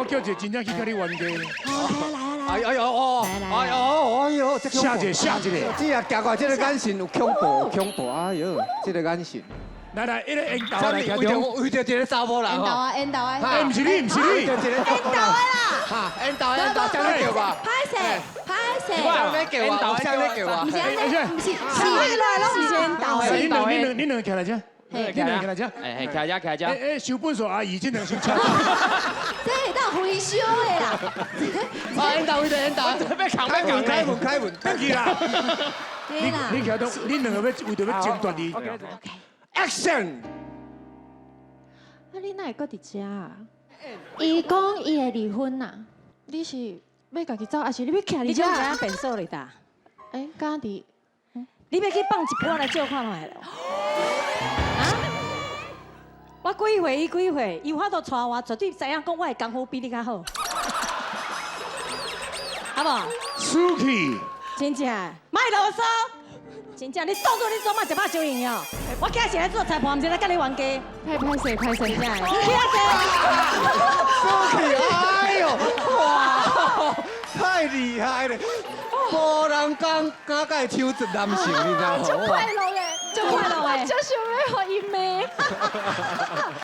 我叫一个真正去佮你冤家。好，來啊來啊哎哎呦哦，哎呦哎呦，這下一個下一個。這也行過來，這個眼神有恐怖，有恐怖，哎呦，這個眼神。來來，一個緣投來徛為著中。為著一個查某人緣投啊，緣投啊！哎，毋是你，毋是你。為著一個緣投的啦。哈，緣投緣投，啥咧叫我？歹勢，歹勢。啥咧叫我？啥咧叫我？毋是按呢，毋是，是來攏毋是緣投的。你兩、你兩、你兩個徛來遮，你兩個徛來遮。哎，徛遮徛遮。哎哎，收糞掃阿姨，這兩先車。這會當回收的啦。啊，緣投為著緣投。要扛開門開門開門，轉去啦。對啦。你徛中，你兩個欲為著欲爭奪伊。 Action！啊，你哪會閣佇遮啊？伊講伊會離婚呐，你是欲家己走，抑是你欲徛佇遮？你敢知影便所咧呾？欸，敢佇？你欲去放一晡來照看覓咯？啊？我幾歲，伊幾歲，伊有法度娶我，絕對知影講我的功夫比你較好，好無？輸去。真正，莫囉嗦。真正，你當做你做嘛食飽傷閒哦？我今日是來做裁判，毋是來佮你冤家。歹歹勢歹勢，真正的。起來坐。輸去，哎呦，哇，太厲害了！無人敢敢共伊手一男性，你知無？足快樂的，足快樂的，足想欲予伊罵。